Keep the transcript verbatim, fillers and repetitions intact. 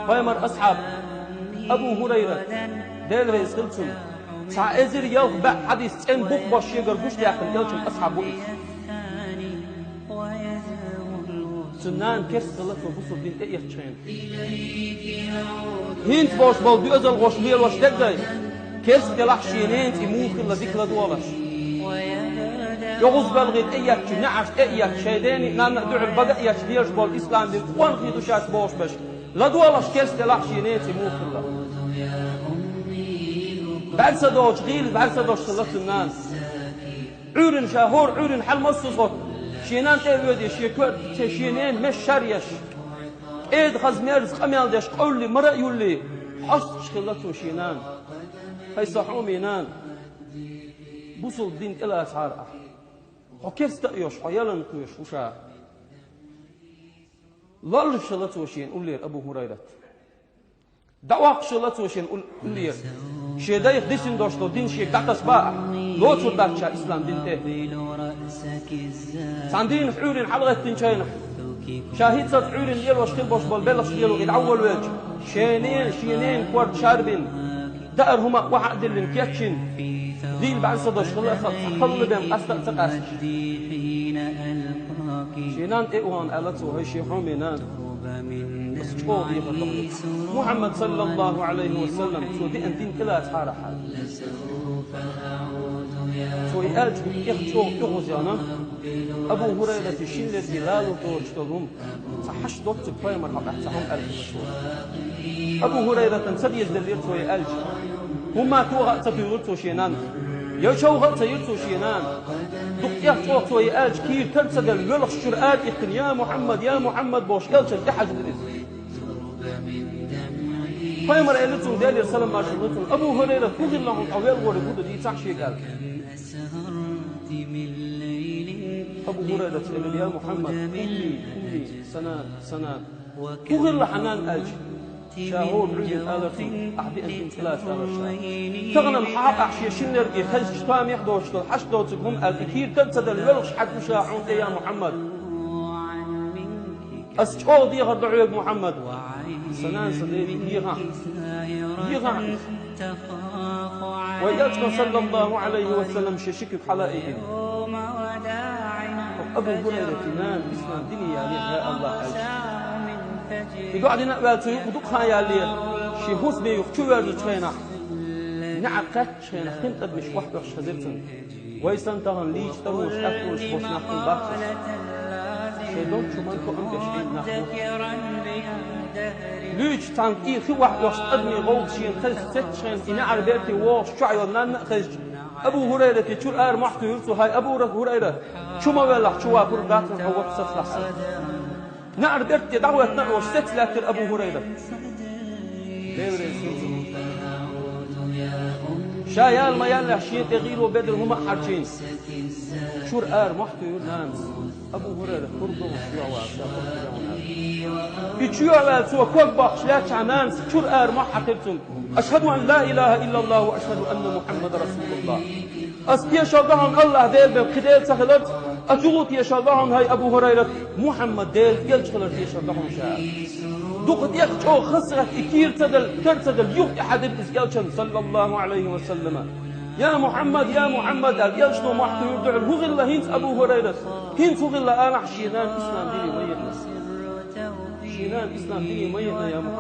Пайхамар асхьаб Абу Хурайра, Дела реза хилва цунна, цхьа эзар ялх бӀе хьадис цӀена бух бош шегара гучадаьккхина элчан асхьаб ву иза. Цун нана керста хилла цо бусалба дин тӀеэцначу хенахь. ХӀинца болуш болу доьзалхоша лелош дерг а, керста делахь шен ненан цӀе муха хилла дика ладогӀалаш. ОьгӀаз белхий тӀеэцча, неӀарш тӀеэцча, шайн дена а, нанна а дуьхьал бага а эцча лелаш болу ислам дин къонахий ду шаьш бохуш берш ладогӀалаш, керста делахь шен ненан цӀе муха хилла. БӀаьрса долчу гӀийла бӀаьрса долуш хилла цуьнан нана. Ӏуьйранна ша хӀора Ӏуьйранна хьала массо а схьа шен нанна тӀе а воьдий, шен коьрта шен ненан меш шар еш, кӀеда хаза мерза къамел деш, къовллий, мара а юллий, хьостуш хилла цо шен нана. ХӀай сан хьоме нана, бусалба дин тӀелацахьара ахь. Хьо керста а йолуш, хьо ялан кхоьруш ву ша. Лоллуш хилла цо шена уллера Абу Хурайрат. ДӀаваккхуш хилла цо шена ул-, уллера. Шен дайх дисина долуш долу дин шега дӀатасабо ахь, лоцур дац ша ислам дин тӀе. Цхьана дийнахь Ӏуьйранна хьалагӀеттинчу хенахь, ша хӀинццалц Ӏуьйранна лелош хила болуш болу белхаш лело и дӀаволавелча, шен ненан, шен ненан корта шарбина, даар хӀума а охьа а диллина кечйина, гӀийла бӀаьрса долуш хилла а хала, цхьа халла бен къаста а ца къаьсташ. Шен нанна тӀе а вахана аьлла цо: «ХӀай шен хьоме нана, аса чӀогӀа дехар до хьоьга. Мухьаммад, саллаллаху Ӏалайхи ва саллам, цо деана дин тӀелацахьара ахь». Цо и аьлча, хӀума тӀех чӀогӀа оьгӀаз яхна, Абу Хурайрата шина лерге лалур доцуш долу хӀума, цхьа хьашт доццуг пайхамар хьокъехь цхьа хӀума аьлла хилла цо. Абу Хурайратан ца дезаделлера цо и аьлча. ХӀумма тоха а ца туьйхира цо шен нанна. Я човха а ца йира цо шен нана. Дукха тӀех чӀогӀа цо и аьлча, кийра тар ца делла, воьлхуш чуьра ара иккхина: «Я Мухьаммад, я Мухьаммад», – бохуш, элчанна тӀехьажира иза. Пайхамар элира цунна, Делера салам-маршалла хуьлда цунна: «Абу Хурайрат, хӀун хилла хьуна, хьо велхориг хӀун ду, дийцахь шега», – аьлла. Абу Хурайрата элира: «Я Мухьаммад, умми, умми, сан нана, сан нана». «ХӀун хилла хьан нанна?» – аьлча, ша хӀора Ӏуьйранна алара цунна: «Ахь деана дин тӀелаца», – алара ша. «Тахана-м хьан хьокъехь шен шина лерге хезча тамехь доцуш долу хьашт доцург хӀума аьлла, и кийра тар ца делла воьлхуш хьаьгна шу ша хьуна тӀе, я Мухьаммад. Аса чӀогӀа дехар до хьоьга, Мухьаммад. Сан нана, сан деана, дехахь, дехахь». Вайн элчано, саллаллаху Ӏалайхи ва саллам, шен ши куьг хьала а ийна, хӀокху Абу Хурайратан нана ислам дине ялийра, я АллахӀ, аьлча, и доӀа дина а ваьлла, цо юкъа дукха хан ялале, шен хӀусаме юха чувоьрзучу хенахь, неӀар кхаьччачу хенахь, хин тӀадамаш охьадоьхуш хезира цунна. Вай санна тахана лийча тарош, аьттонаш болчу нах хӀун бац уьш? Шайн долчу хӀуманна тоам беш Ӏийна нах бу. Луьйчу цхьана тӀе хи охьадоьхуш, адамийн гӀовгӀа шена хезча, цецчу хенахь и неӀар берте вогӀуш чохь йолу нанна а хезча, Абу Хурайрате чуьра ара мохь туьйхира цо: «ХӀай Абу Хурайра, чу ма веллахь, чу вапург дац хьо, вац сацалахь сан». НеӀар берте дӀахӀоьттина а волуш, сецна лаьттира Абу Хурайра. Дела реза хуьлда цунна. Ша яла ма-яллехь, шен тӀе гӀийла бедар хӀума а хьарчийна, чуьра ара мохь туьйхира нанас. Абу Хурайра хӀума догӀуш юьхьӀаьржа, ша хӀума догӀуш юьхьӀаьржа. И чу юьхьӀаьржа цо ког боккхуш лаьттачхьана, нанас чуьра ара мохь хьаькхира цунна: «Ашхаду ан ла илаха иллаллаху ва ашхаду анна Мухьаммадан расулуллах». Ас тешалла до хьуна АллахӀ Дела бен кхин Дела ца хиларца, ас чуьхула тешалла до хьуна, хӀай Абу Хурайрат, Мухьаммад Делан элча хилар тешалла до хьуна ша. Дукха тӀех чӀогӀа хазахетта и кийра ца делла, тера ца делла, юха тӀехьаьдира иза элчанна, саллаллаху Ӏалайхи ва саллама. «Я Мухьаммад, я Мухьаммад», – аьлла, элчано мохь туьйхира дуьхьал: «ХӀун хилла хӀинца, Абу Хурайрат? ХӀинца хӀун хилла, алахь, шен нана ислам дине ма еана?» Шен нана ислам дине ма еана, я Мухьаммад.